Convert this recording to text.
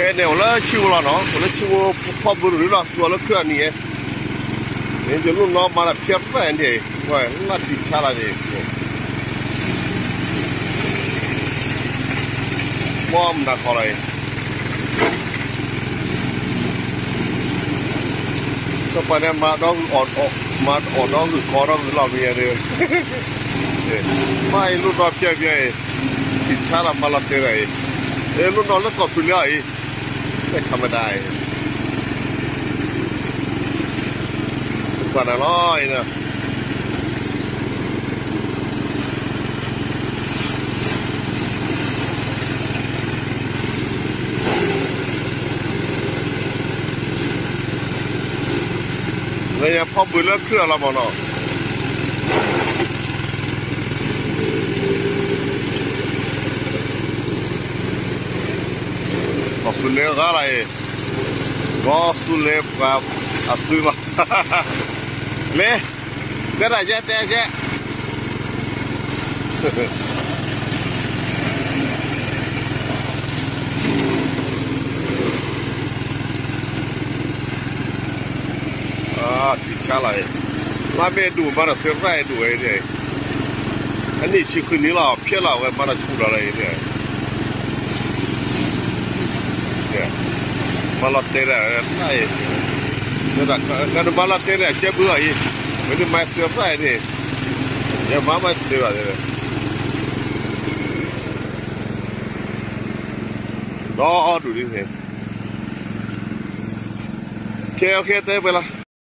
န့ၣ် အိၣ်လၢဆံဝိလီၤနီၤ, အိၣ်လၢဆံဝိ ဖီဘုရူလီၤ, သူၣ်အီၤလၢခုအနံၣ်, န့ၣ် ယလိၣ်နီၢ်မၤတၢ်ဖျဲးဖျဲးန့ၣ်, လၢထံဆါလီၤန့ၣ်, ဘီမနုၤကီးလီၤအံၤ, ကပၤန့ၣ် မၤအီၣ်ဒီးဂုၢ်ကီဒီးဂုၢ်လီၤမံၤန့ၣ်, မ့ၢ်အံၤလိၣ်နီၢ်ဖျဲးဖျဲးအံၤ, ထံဆါလီၤမၤလီၤတဲာ်တၢ်အံၤ, လိၣ်နီၢ်လၢကီၢ်သူလ့ၤအံၤ, လၢခမဒၤအံၤ, ပှၤနၤလီၤအံၤ လၢညါဖီဘုလၢခုအလီၤမၢ်နီၤ, ကီၢ်သူလ့ၤဂၤလီၤအံၤ, ကီၢ်သူလ့ၤပှၤအစုလီၤ, လ့, တဲဒၣ်ယဲ တဲယဲ ထံဆါလီၤအံၤ, မ့ၢ်ဒိၣ်မၤတၢ်စ့ရၣ်အံၤဒိၣ်ဝဲ, အနံၣ်ဆံဃုနံၣ်လီၤ ဖျဲလီၤဝဲမၤတၢ်ဆူၣ်လီၤလၢအံၤ, မၤလီၤတဲာ်တၢ်အံၤ, မၤလီၤတဲာ်န့ၣ် အကဲဘုလီၤအံၤ, မ့ၢ်ဒ်မၤစ့ရၣ်အံၤန့ၣ်, ယမၤမၤစ့ဘၣ်, ဒီဒူၣ်ဒ်န့ၣ်, ကဲ ကဲ တဲပှဲၤလီၤ.